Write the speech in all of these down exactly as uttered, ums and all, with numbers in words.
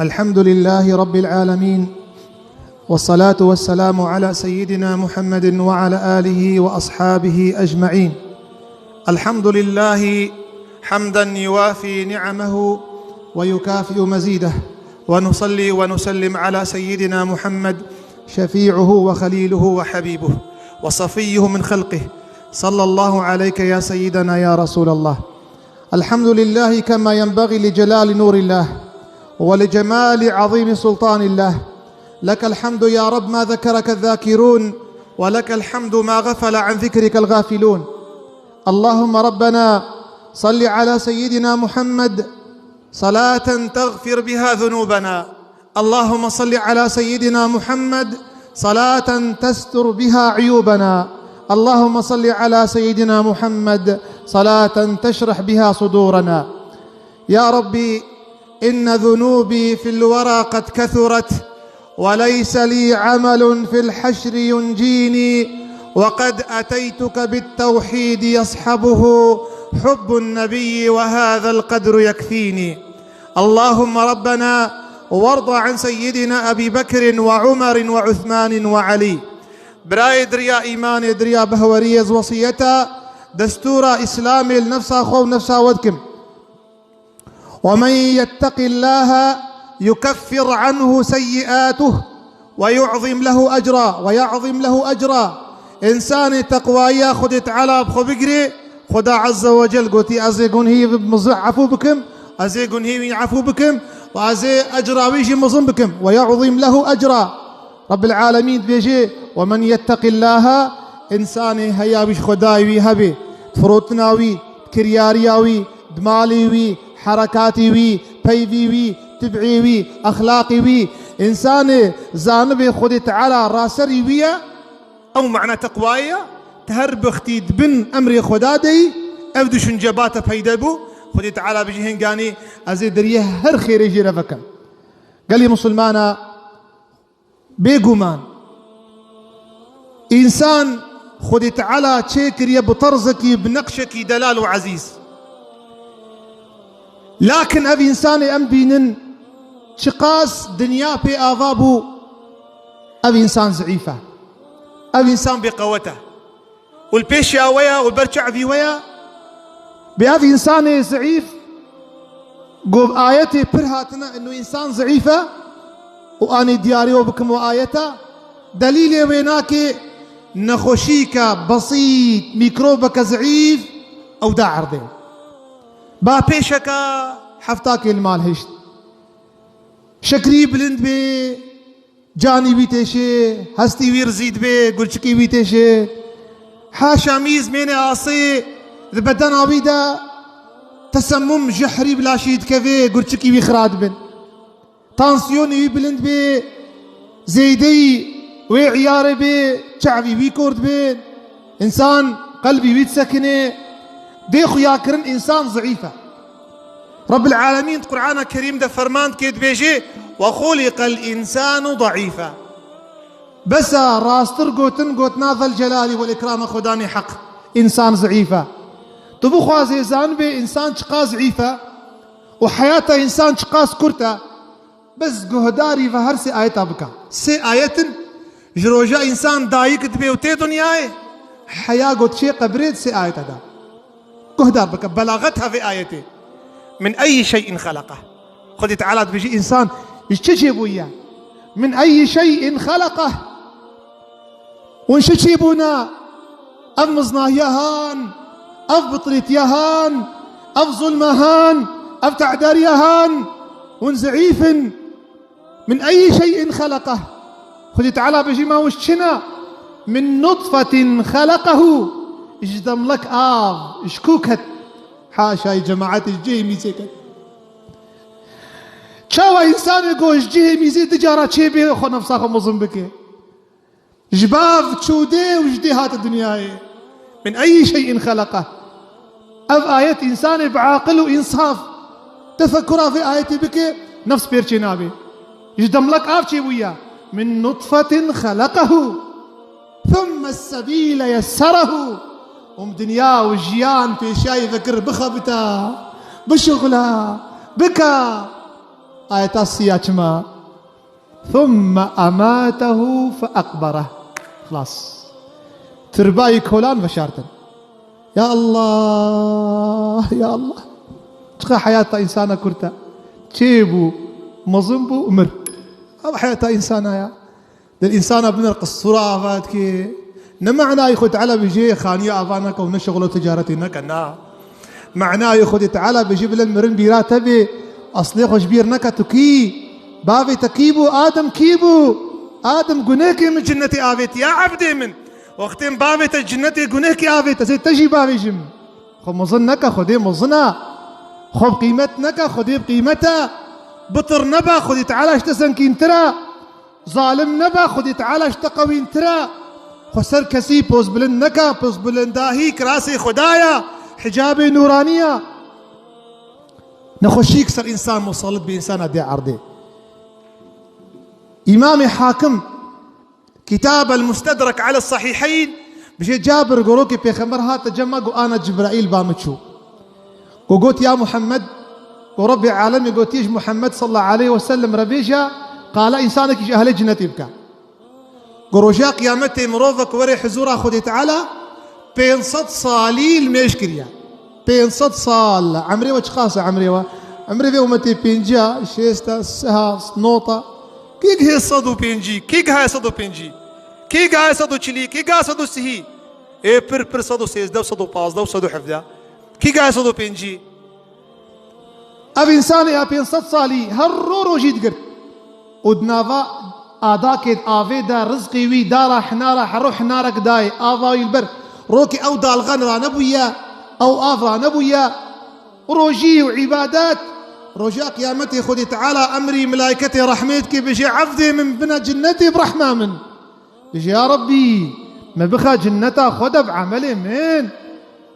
الحمد لله رب العالمين، والصلاة والسلام على سيدنا محمد وعلى آله وأصحابه أجمعين. الحمد لله حمدا يوافي نعمه ويكافئ مزيده، ونصلي ونسلم على سيدنا محمد شفيعه وخليله وحبيبه وصفيه من خلقه، صلى الله عليك يا سيدنا يا رسول الله. الحمد لله كما ينبغي لجلال نور الله ولجمال عظيم سلطان الله. لك الحمد يا رب ما ذكرك الذاكرون، ولك الحمد ما غفل عن ذكرك الغافلون. اللهم ربنا صل على سيدنا محمد صلاة تغفر بها ذنوبنا. اللهم صل على سيدنا محمد صلاة تستر بها عيوبنا. اللهم صل على سيدنا محمد صلاة تشرح بها صدورنا. يا ربي، إن ذنوبي في الورى قد كثرت، وليس لي عمل في الحشر ينجيني، وقد أتيتك بالتوحيد يصحبه حب النبي، وهذا القدر يكفيني. اللهم ربنا وارض عن سيدنا أبي بكر وعمر وعثمان وعلي. Birayê diriya îmanê, diriya behweriyê, ez wesiyeta destûra Îslamê li nefsa xwe û nefsa we dikim. ومن يتق الله يكفر عنه سيئاته ويعظم له أجرا، ويعظم له أجرا. Însanê teqwayiya Xwedê Teala bi xwe bigirê, Xweda Azze ve Cel gotî, ez ê gunhî mizin efû bikim, ez ê gunhî wî efû bikim û ez ê ecra wî jî mizin bikim. ويعظم له أجرا. Rabbil Alemîn dibêje, "ومن يتق الله", însanê heya wî ji Xwedayê wî hebe, di firotina wî, di kiryariya wî, di malê wî, herekatê wî, peyvê wî, tib'ê wî, exlaqê wî, însanê zanibe Xwedê Teala raserî wî ye, ew mana teqwayê ye, tu her wextî di bin emrê Xweda de yî, ev düşünce ba te peyde bû, Xwedê Teala bijî hênganî ez ê deriyê her xêrê jê re vekim. Gelî misilmana, bêguman, însan Xwedê Teala çêkiriye bi terzekî, bi neqşekî delal û ezîz. Lakin ev însanê em bînin çiqas dinya pê ava bû, ev însan zeîf e. Ev însan bêqewet e. Û li pêşiya we ye û ber çavî we ye. Bi ev însanê zeîf, ku ayetê pir hatine, inu însan zeîf e û anê diyarî we bikim we ayeta, delîlê wê nake nexweşîke besît, mîkrobeke zeîf ew da erdê. Ba pêşeke heftakê li mal hişt. Şekrî bilind bê, canî wî têşê, hestî wî rizî dibe, gurçikî wî têşê. Haşa mîz mêne asê, di bedena wî de tesemum, jehrî bi laşî dikeve, gurçikî wî xira dibin. Tansiyonê wî bilind bê, zêdeyî wê îyarê bê, çavî wî kor dibin. Însan qelbî wî disekine, dê xuyakirin însan zeîf e. Rabbil Alemîn di Qur'ana Kerîm de ferman dike, dibêje, "وخلق الإنسان ضعيفا." Bes e, rastir gotin, gotina Zelcelalî wal Îkrama Xwedanê Heq, însan zeîf e. Tu bixwazê zanibê însan çiqas zeîf e û heyata însan çiqas kurt e, bes guhdarî ve her sê ayeta bike. Sê ayet in, ji roja însan dayik dibe û tê dinyayê, heya got çê qebrê, di sê ayeta de. Guhdar bike, belaxet hevê ayetê. "من أي شيء خلقه." Xwedê Teala dibêje, însan ji çi çêbûye? "من أي شيء خلقه." Hûn ji çi çêbûne? Ev miznahiya han, ev bitrîtiya han, ev zulma han, ev te'dariya han, hûn zeîf in. "من أي شيء خلقه." Xwedê Teala bêjî, ma hûn ji çi ne? "من نطفة خلقه." Ji demlek av, ji ku ket? Haşa, cemaetê, ji cihê mîzê ket. Çawa însanê ku ji cihê mîzê du cara çêbê, xwe nefsa xwe mezin bike? Ji bav çû dê û ji dê hate dinyayê. "من أي شيء خلقه." Ev ayet însanê bi aqil û însaf tefekura vê ayetê bike, nefs pêr çê nabe. Ji demlek av çêbûye. "من نطفة خلقه ثم السبيل يسره." Hûn dinya û jiyan pêşiyayê vekir, bixebita, bişuxla, bika. Ayeta sî ya çima? Thumme amatehu fe ekbereh. Xilas. Tirbayî kolan veşartin. Ya Allah, ya Allah. Çiqa heyata însana kurt e. Çêbû, mezin bû, mir. Ev heyata însana ya. Dil însana binir qisûra ava dike. Ne manayê Xwedê Teala bêje xaniya ava neke û ne şixul û ticaretê neke, na. Manayê Xwedê Teala bêje bila mirin bîra te bê, eslê xwe ji bîr neke tu kî. Bavê te kî bû? Adem kî bû? Adem gunehkê min cinnetê avêt ya evdê min. Wextê min bavê te cinnetê gunehkê avêt, ez ê te jî bavêjim. Xwe mezin neke, Xwedê mezin e. Xwe bi qîmet neke, Xwedê bi qîmet e. Bitir nebe, Xwedê Teala ji te senkîntir e. Zalim nebe, Xwedê Teala ji te qewîntir e. Xwe ser kesî pozbilind neke, pozbilindahî kirasê Xweda ye, hicabê nûranî ye. Nexweşiyek ser însan musallit bi însana dê erdê. Îmamê Hakim, Kitab el-Mustedrek ala Sahiheyn, bije Cabir, gorokê pêxember hate cema, got ana Cibraîl ba min çû. Go got, ya Muhammed, go Rebbê alemê gotiye ji Muhammed sallallahu aleyhi ve sellem re bêje, qala însanekî ji ehlê cinnetê bike. Go roja qiyametê mirovek were huzura Xwedê Teala, pênc sed salî li mêj kiriye. Pênc sed sal. Emrê we çiqas e, emrê we? Emrê vê umetê pêncî ya, şêst e, sih e, not e. Kî gihe sed û pêncî? Kî gihe sed û pêncî? Kî gihe sed û çilî? Kî gihe sed û sihî? Ê pir pir sed û sêzdeh, sed û pazdeh û sed û hevdeh. Kî gihe sed û pêncî? Ev însanê ya pênc sed salî her ro rojî digirt û di nava adakê di avê de rizqê wî dara hinara, hero hinarek dayê, ava wî li ber rokê ew dalxan ranebûye, ew av ranebûye. Rojî û îbadet. Roja qiyametê Xwedê Teala emrî melayketê rehmê dike, bêje, evdê min bine cinnetê bi rehma min. Dije, ya Rebbî, me bixe cinneta xwe de bi emelê min.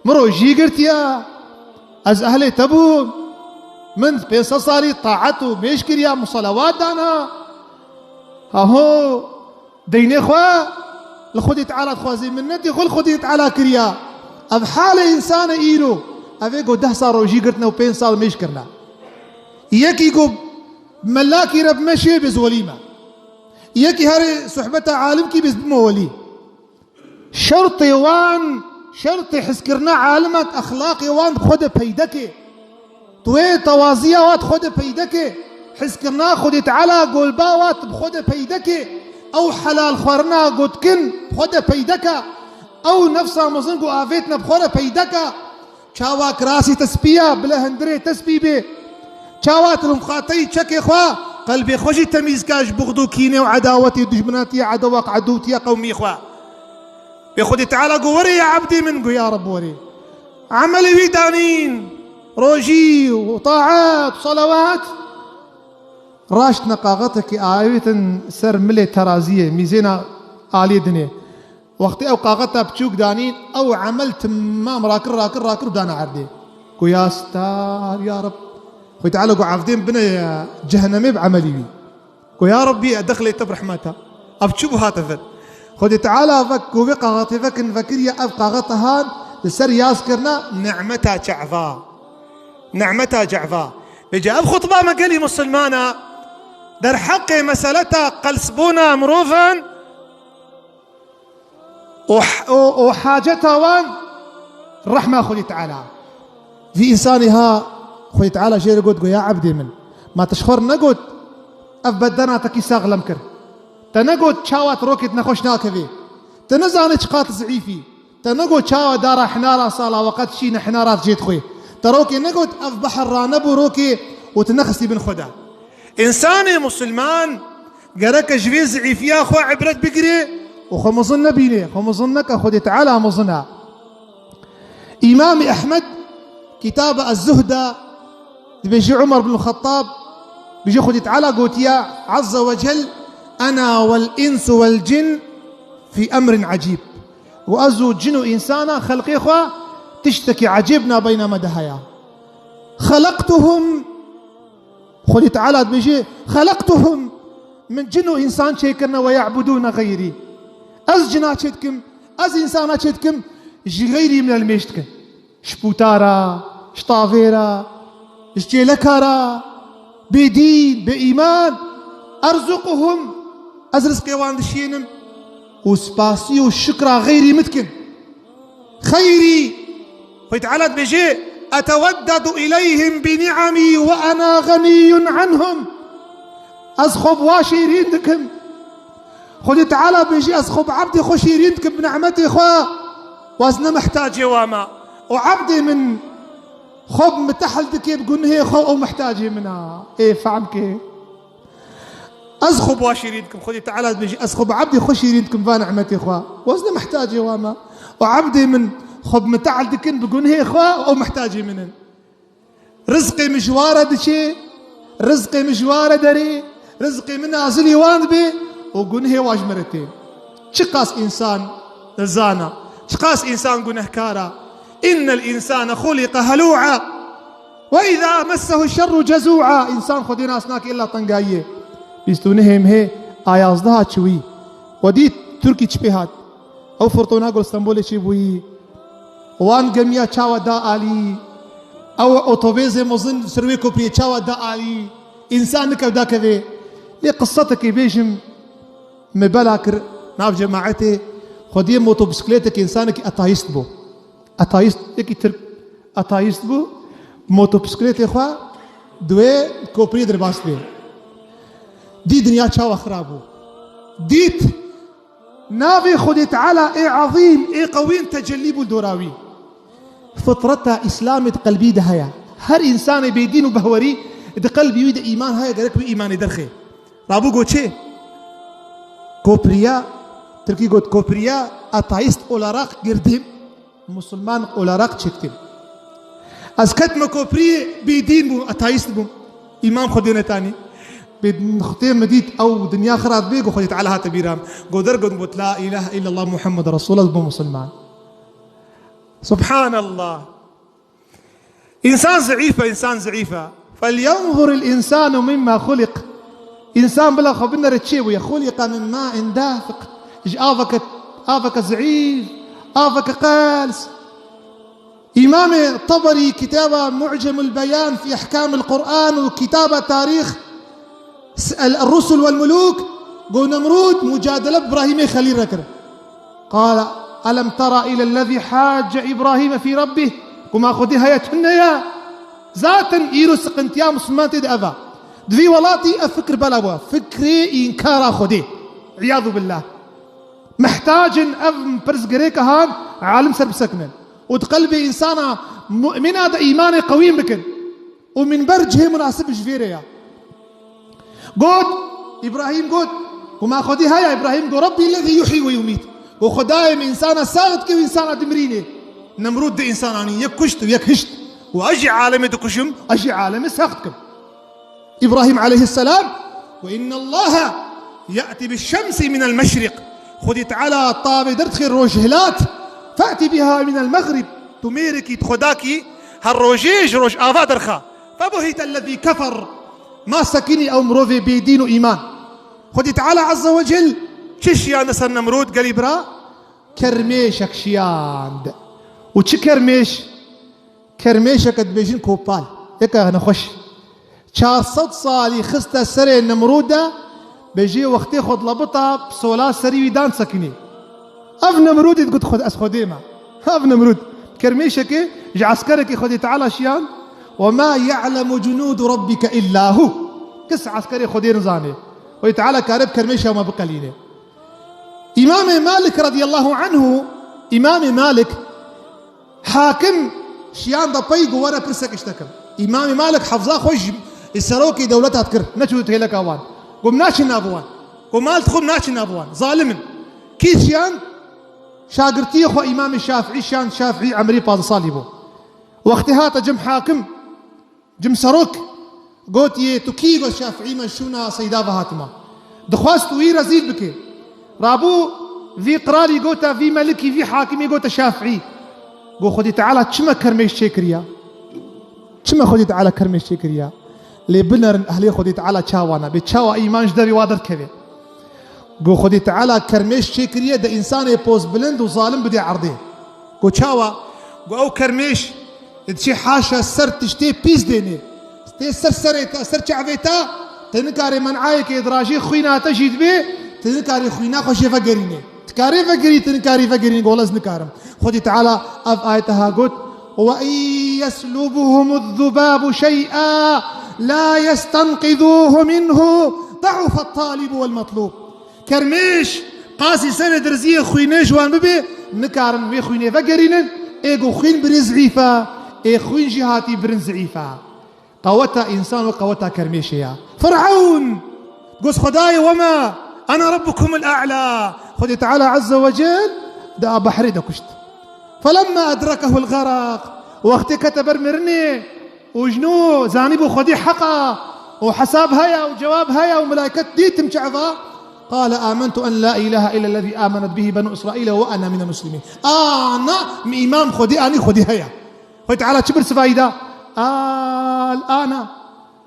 Min rojî girtiye. Ez ehlê te bûm. Min pênc sed salî taet û mêj kiriye, min selawat dana. Aho, deynê xwe li Xwedê Teala dixwazê, minnetê xwe li Xwedê Teala kiriye. Ev halê însan e îro. Ev ê ku deh sal rojî girtine û pênc sal mêj kirine. Yekî ku melakî re bime şê bê welî me. Yekî herê sohbeta alimkî bê bime welî. Şertê wan, şertê hizkirina alima di exlaqê wan bi xwe de peydekê. Tu wê tewaziya wa di xwe de peydekê. Hizkirina Xwedê Teala golba wa tu bi xwe de peydekê. Ew helal xwarina gotikin bi xwe de peydeke. Ew nefsa mezin ku avêtine bi xwe re peydeke. Çawa kirasî te spî ya, bila hundirê te spî bê. Çawa tu li muqateyî çekê xwe, qelbê xwe jî temîz ke ji buxd û kînê û edawetê, dijminatiya, edewa, edûtiya qewmî xwe. Bê Xwedê Teala got, "Were ya ebdê min," got, "Ya Reb, were." Emelê wî danîn, rojî û taet û salawat. Raştine qaxetekî avêtin ser milê teraziyê, mîzêna aliyê dinê. Wextê ew qaxeta piçûk danîn, ew emel timam rakir, rakir, rakir û dana erdê. Got, "Ya star, ya Reb." Xwedê Teala got, "Evdên bine cehennemê bi emelî wî." Got, "Ya Rebbî, e dexlê te bi rehmeta." Ev çi bû hate vir? Xwedê Teala vek ku vê qaxetê vekin vekiriye, ev qaxeta han li ser yaz kirina nimeta çeva. Nimeta çeva. Bêce ev xutba me gelî musulmana derheqê meseleta qelsbûna mirovan û, û, û haceta wan rehma Xwedê Teala. Vî însanî ha Xwedê Teala jê re got, got, "Ya ebdê min, ma te ji xwe re negot ev bedena te kî saxlem kir? Te negot çawa tu rokê di nexweş nakevê? Te nizanî çiqas tu zîîf î? Te negot çawa dara hinara sala weqet şîne hinara tu jê dixwê? Te rokê negot ev behr ranebû rokê û tu nexistî bin xwe de?" Însanê musulman gereke ji vê zîîfiya xwe ibret bigire û xwe mezin nebîne, xwe mezin neke, Xwedê Teala mezin e. Îmamê Ehmed, kitaba Ez-Zuhda, dibêje Umar bin Xettab, bêje Xwedê Teala gotiye, Azze ve Cel, "Ena vel insu vel cin fî emrin ecîb." Û ez û cin û însana xelqê xwe tiştekî ecêb nabeyna me de heye. Xelaqtuhum Xwedê Teala dibêje, "Xelaqtuhum", min cin û însan çêkirine, "ve ya'budûne xeyrî." Ez cina çêdikim, ez însana çêdikim, ji xeyrî min re li mêj dikin. Ji pûta re, ji tavê re, ji çêleka re, bêdîn, bêîman, erzuquhum, ez rizqê wan dişînim û spasî û şikra xeyrî min dikin. Xeyrî, Xwedî Teala dibêje, "Eteweddedu ileyhim bi ni'emî ve ena xenîyun anhum." Ez xwe bi wa şêrîn dikim. Xwedî Teala bêje, "Ez xwe bi ebdê xwe şêrîn dikim, bi ni'metê xwe. Û ez ne mihtacê wa me. Û ebdê min xwe bi mitehil dike bi gunhê xwe, ew mihtacê min a." Ê fehm ke. Ez xwe bi wa şêrîn dikim. Xwedî Teala dibêje, "Ez xwe bi ebdê xwe şêrîn dikim va ni'metê xwe. Û ez ne mihtacê wa me. Û ebdê min xwe bi mitehil dikin bi gunhê xwe, ew mihtacê min in." Rizqê min ji wa re diçe, rizqê min ji wa re derê, rizqê min nazilî wan dibe û gunhê wa ji min re tê. Çiqas însan nezana, çiqas însan gunehkar a. "Innel însane xuliqe helû'a ve îzâ messehu şerru cezû'a." Însan Xwedê nas nake illa tengayiyê. Bîst û nehê mehê a yazdeha çûyî. We dît Tirkî çi pê hat. Ew firtona ku li Stenbolê çêbûyî. Wan gemiya çawa da alî? Ew otobêzê mezin li ser wê kopriyê çawa da alî? Însan nikev dakevê. Lê qisetekê bêjim, me bela kir nav cemaetê, xwediyê motobisiklêtekê, însanekî ateîst bû. Ateîst, yekî Tirk ateîst bû, motobisiklêtê xwe di wê kopriyê derbas bê. Dî dinya çawa xirab bû. Dît Navê Xwedê Teala ê ezîm, ê qewîn tecellî bû li dora wî. Fitreta Îslamê di qelbî de heye. Her însanê bêdîn û behwerî di qelbî wî de îman heye, gerek wî îmanê derxê. Rabû got çê? Kopriya, Tirkî got, kopriya ateîst olarak girdim. Musulman olarak çektim. Ez ketime kopriyê bêdîn bûm, ateîst bûm. Îman Xwedê netanî. Bê Xwedê min dît ew dinya xirab bê, got Xwedê Teala hate bîra min. Got dergot, got, "La ilahe illallah Muhammed Resulullah", bûm musulman. Subhanallah. Însan zeîf e, însan zeîf e. "Felyenzuril însanu mimma xuliq." Însan bila xwe binere çê bûye. "Xuliqe min ma'in dafiq." Ji aveke, aveke zeîf, aveke qels. Îmamê Teberî kitaba Mu'cemul Beyan fî Ehkamil Quran û kitaba Tarîx El-Rusul vel Mulûk, got Nemrûd mucadele bi Îbrahîmê Xelîl re kir. Qala, "Elem tera ilellezî hacce Îbrahîme fî Rebbih." Got ma Xwedê heye tune ye. Zaten îro siqintiya Misliman tê de ev e. Di vî welatî ev fikir bela bû. Fikrê înkara Xwedê. Îyadu billah. Mihtac in ev pirsgirêka han alim ser bisekinin. Û di qelbê însana mu'mina de îmanê qewîn bikin. Û minber cihê munasib ji vê re ya. Got, Îbrahîm got, ku ma Xwedî haya, Îbrahîm got, "Rabbî lezî yuhî ve yumît." Got, "Xwedayê min însana sax dike û însana dimirînê." Nemrûd di însan anî, yek kuşt û yek hişt. Û ez jî alemê dikuşim, ez jî alemê sax dikim. Îbrahîm aleyhisselam, "Ve innallaha ye'ti bi şemsi minel meşriq." Xwedî Teala tavê derdixê rojhilat, "Fe'ti biha minel mexrib." Tu mêrekî di xwe dakî, her rojê ji rojava derxa. "Febuhitellezî kefer." Ma sekinî ew mirovê bêdîn û îman. Xwedî Teala Azze ve Cel çi şiyande ser Nemrûd gelî bira? Kermêşek şiyand. Û çi kermêş? Kermêşeke dibêjin kopal. Yeke nexweş. Çar sed salî xiste serê Nemrûd de, bêjê wextê xwe dilebita, sola serî wî dan sekinî. Ev Nemrûdî digot xwe, ez Xwedê me. Ev Nemrûd. Kermêşekê ji eskerekî Xwedê Teala şiyan. "Ve ma ye'lemu cunûdu rabbike illa hu." Kes eskerê Xwedê nizane. Xwedê Teala kare bi kermêşa me biqelîne. Îmamê Malik radiyallahu anhu, Îmamê Malik, hakim şiyan da pey got were pirsek ji te kim. Îmamê Malik hefza xwe ji serokê dewleta dikir, neçû hêleka wan. Got naçin nav wan. Got mal dixwim naçin nav wan. Zalim in. Kî şiyan? Şagirtiyê xwe Îmamê Şafîî şiyan, Şafîî emrê pazdeh salî bû. Wextê hate cem hakim, cem serok, gotiye, "Tu kî?" Got, "Şafîî me, şûna seyda ve hatime." Dixwest wî rezîl bike. Rabû vî qralî gote, vî melikî, vî hakimî gote Şafîî. Got, "Xwedî Teala çi me kermêş çêkiriya? Çi me Xwedî Teala kermêş çêkiriya?" Lê binerin ehlê Xwedî Teala çawa ne. Bê çawa îman ji devê wa derdikeve. Got, "Xwedî Teala kermêş çêkiriye de însanê poz bilind û zalim bidê erdê." Got, "Çawa?" Got, "Ew kermêş diçê haşa ser tiştê pîs dênê. Ê ser serê te, ser çavê te, tu nikarî men'ayekê dirajî xwîna te jî dibê, tu nikarî xwîna xwe jê vegerînê. Dikarê vegerî, tu nikarî vegerînê, gola ez nikarim. Xwedî Teala ev ayete ha got, "Ve in yeslubhum zzubabu şey'a la yestenqidûhu minhu, da'ufet talibu vel metlûb." Kermêş, qasî serê dirziyê xwînê ji wan bibê, nikarin wê xwînê vegerînin, ê ku xwîn birî zîf e, ê xwîn jî hatî birin zîf e. Qeweta însan wek qeweta kermêşê ya. Firewn got, "Xwedayê we me, ene rabbukumul a'la." Xwedê Teala Azze ve Cel di a behrê de kuşt. Felemma edrekehul gheraq, wextê kete ber mirinê û ji nû zanîbû Xwedî heq a û hesab heye û cewab heye û melaiket dîtim çava, qale amentu en la ilahe illellezî amenet bihî benû Îsraîl ve ene minel muslimîn. Ana min îman Xwedî anî, Xwedî heye. Xwedî Teala çi birsivayî da? Al ana.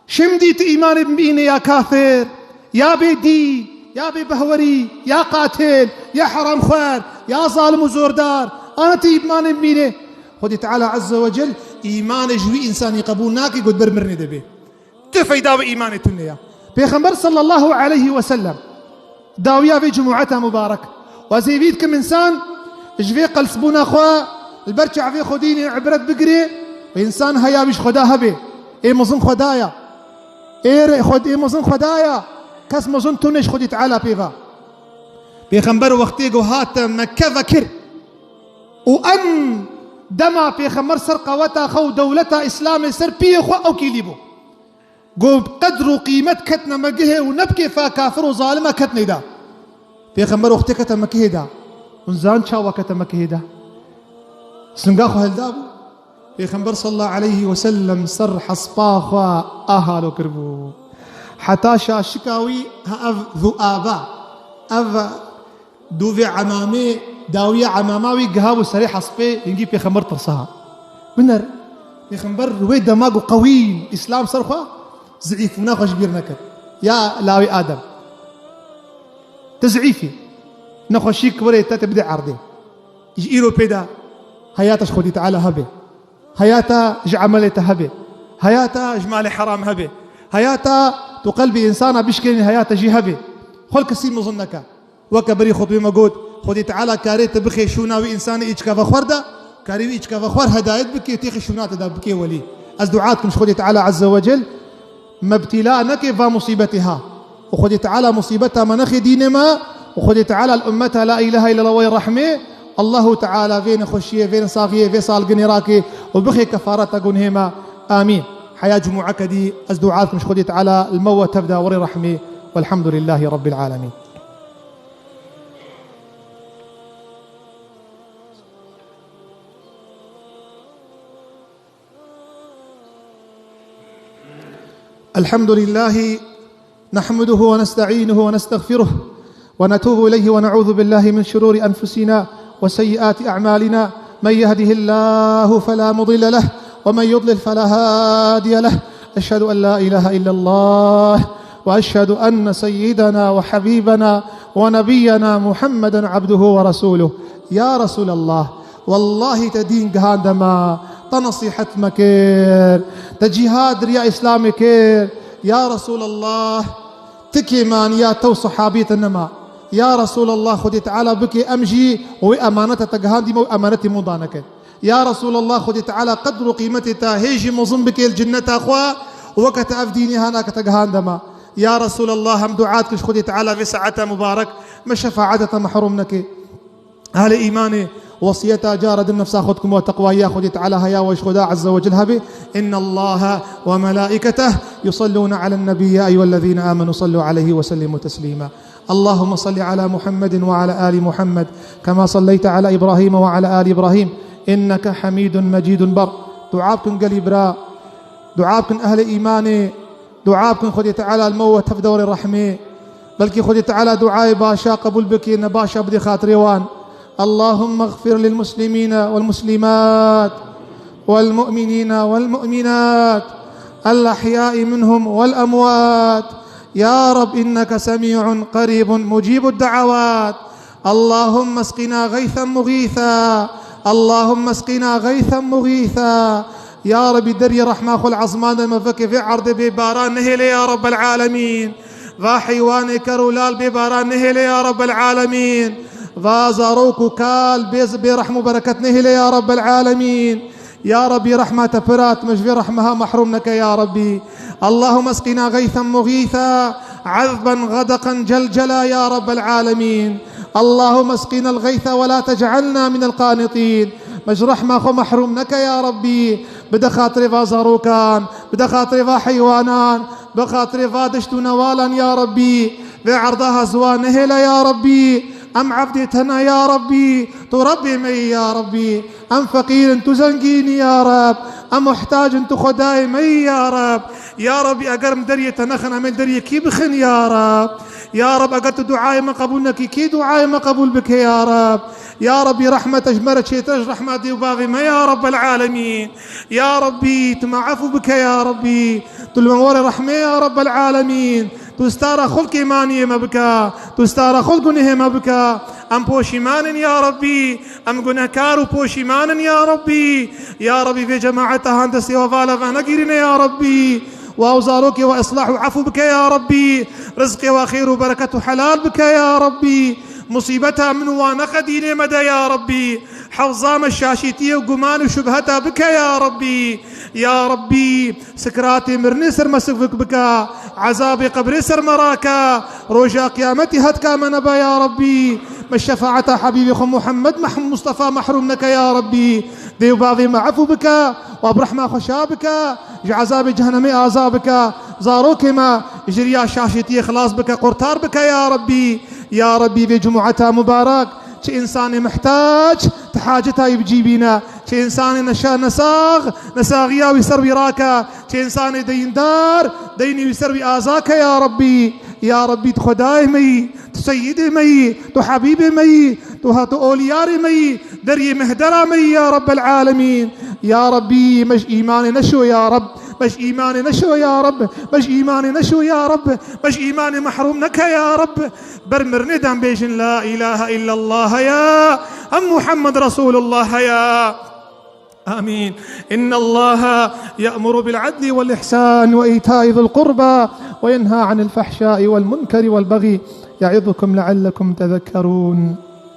Şimdî tu îmanê bimînê ya kafir, ya bêdîn, ya bêbehwerî, ya qatil, ya heramxwer, ya zalim û zordar. Ana tu îmanê bimînê. Xwedî Teala Azze ve Cel îmanê ji wî însanî qebûl nake, got ber mirinê de bê. Tu feyda wî îmanê tune ya. Pêxember sallallahu aleyhi ve sellem dawiya vê cumûeta mubarek. Wezê vî dikim însan ji vê qelsbûna xwe li ber çavê xwe dînê ibret bigirê û însan heya wî ji Xweda hebe. Ê mezin Xweda ya. Ê re-, Xwed-, ê mezin Xweda ya. Kes mezin tune ji Xwedî Teala pê va. Pêxember wextê ku hate Mekke vekir û en dema Pêxember ser qeweta xwe û dewleta Îslamê ser piyê xwe ew kîlî bû. Got, "Qedr û qîmet ketne me gihê û ne bi kêfa kafir û zalime ketnê da." Pêxember wextê kete Mekihê da. Hûn zan çawa kete Mekihê da? Singa xwe hilda bû. Pêxember sallallahu aleyhi ve sellem ser hespa xwe ahalo kiribû. Heta şaşika wî ha ev zuaba, ev Dûvê emamê, dawiya emama wî gihabû serê hespê, hingî Pêxember tirsa. Biner, Pêxember wê dema ku qewî Îslam ser xwe, zîîfbûna xwe ji bîr nekir. Ya lawê Adem. Tu zîîf î. Nexweşîk werê te, te bide erdê. Ji îro pê de heyata ji Xwedî Teala hebe. Heyata ji emelê te hebe. Heyata ji malê heram hebe. Heyata tu qelbê însana bişkênî, heyata jî hebe. Xwe li kesî mezin neke. Weke berî xutbê me got, Xwedî Teala karê te bixê şûna wî însanê îçka ve xwer de, karê wî îçka ve xwer hedayet bike, têxê şûna te de bike welî. Ez dua dikim ji Xwedî Teala Azze ve Cel, me btîla neke va musîbetê ha. Û Xwedî Teala musîbeta me nexê dînê me, û Xwedî Teala li ummeta la îlahe îllallah wey rehmê, Allahu Teala vê nexweşiyê, vê nesaxiyê, vê salginê rake û bixê kefareta gunhê me. Amîn. Heya cumûeke dî ez dua dikim ji Xwedî Teala li me we tev de werê rehmê. Welhamdulillahî Rabbil Alemîn. الحمد لله، نحمده ونستعينه ونستغفره، ونتوب إليه، ونعوذ بالله من شرور أنفسنا وسيئات أعمالنا. من يهده الله فلا مضل له، ومن يضلل فلا هادي له. أشهد أن لا إله إلا الله، وأشهد أن سيدنا وحبيبنا ونبينا محمدا عبده ورسوله. يا رسول الله، Wellahî te dîn gihande me, te nesîhet me kir, te cîhad riya Îslamê kir. Ya Resûlallah, ti kêmaniya te û sehabiyê te nema. Ya Resûlallah, Xwedê Teala bike em jî wê emaneta te gihandî me û emanetê min da neke. Ya Resûlallah, Xwedê Teala qedr û qîmetê te hê jî mezin bike li cinneta xwe û weke te ev dînê hana ke te gihande me. Ya Resûlallah, em dua dikin ji Xwedê Teala vê saeta mubarek me şefaeta te mehrûm neke. Ehlê îmanê, wesiyeta cara din nefsa xwe dikim we teqwayiya Xwedê Teala heya we ji Xweda Azze ve Cel hebe. إن الله وملائكته يصلون على النبي يا أيها الذين آمنوا صلوا عليه وسلموا تسليما. اللهم صل على محمد وعلى آل محمد كما صليت على إبراهيم وعلى آل إبراهيم إنك حميد مجيد. Ber dua bikin gelî bira, dua bikin ehlê îmanê. Dua bikin Xwedê Teala li me we tev de were rehmê. Belkî Xwedê Teala duayê başa qebûl bike, ne başa bidê xatirê wan. اللهم اغفر للمسلمين والمسلمات والمؤمنين والمؤمنات الأحياء منهم والأموات. يا رب إنك سميع قريب مجيب الدعوات. اللهم اسقنا غيثا مغيثا. اللهم اسقنا غيثا مغيثا. Ya Rebî, deriyê rehma xwe li ezman de mevike, vê erdê bê baran nehêle ya Rebbel Alemîn. Va heywanê ker û lal bê baran nehêle ya Rebbel Alemîn. Va zarok û kal bê, bê rehm û bereket nehêle ya Rebbel Alemîn. Ya Rebî, rehma te pir e, tu me ji vê rehmeha mehrûm neke ya Rebî. اللهم اسقنا غيثا مغيثا عذبا غدقا جلجلا يا رب العالمين. اللهم اسقنا الغيث ولا تجعلنا من القانطين. Me ji rehma xwe mehrûm neke ya Rebî. Bide xatirê va zarokan, bide xatirê va heywanan, bide xatirê va deşt û newalan ya Rebî. Vê erda ha ziwa nehêle ya Rebî. Em evdê te ne ya Rebî. Tu Rebbê me yî ya Rebî. Em feqîr in, tu zengîn î ya Reb. Em muhtac in, tu Xwedayê me yî ya Reb. Ya Rebî, eger em deriyê te nexin, em ê li deriyê kî bixin ya Reb? Ya Reb, eger tu duayê me qebûl nekî, kî duayê me qebûl bike ya Reb? Ya Rebî, rehma te ji me re çêtir e ji rehma dê û bavê me ya Rebbel Alemîn. Ya Rebî, tu me efû bike ya Rebî. Tu li me were rehmê ya Rebbel Alemîn. Tu stara xwe li kêmaniyê me bike. Tu stara xwe li gunehê me bike. Em poşîman in ya Rebî. Em gunehkar û poşîman in ya Rebî. Ya Rebî, vê cemaeta han destê we vala venegirîne ya Rebî. Wa û zarokê we islah û efû bike ya Rebî. Rizqê we xêr û bereket û helal bike ya Rebî. Musîbeta min û wan neqedînê me de ya Rebî. Hewza me şaşîtiyê û guman û şubheta bike ya Rebî. Ya Rebî, Sikratê mirinê ser me sivik bike, ezabê qebrê ser me rake, roja qiyametî hetka me nebe ya Rebî. Me şefaeta Habîbê xwe Muhammed Meh-, Mustafa mehrûm neke ya Rebî. Dê û bavê me efû bike, wa bi rehma xwe şa bike, ji ezabê cehenemê aza bike. Zarokê me ji riya şaşêtiyê xilas bike, qurtar bike ya Rebî. Ya Rebî, vê cumueta mubarak, çi însanê mihtac, tu haceta wî bi cî bîne. Çi însanê neşa nesax, nesaxiya wî ser wî rake. Çi însanê deyndar, deynê wî ser wî aza ke ya Rebbî. Ya Rebbî, tu Xwedayê me yî, tu Seyîdê me yî, tu Habîbê me yî, tu ha tu oliyarê me yî, deriyê mehdera me yî ya Rebbel Alemîn. Ya Rebbî, me ji îmanê neşo ya Reb, me ji îmanê neşo ya Reb, me ji îmanê neşo ya Reb, me ji îmanê mehrûm neke ya Reb. Ber mirinê de em bêjin, La ilahe illallah ya, em Muhammed Resulullah ya. آمين. إن الله يأمر بالعدل والإحسان وإيتاء ذي القربى وينهى عن الفحشاء والمنكر والبغي يعظكم لعلكم تذكرون.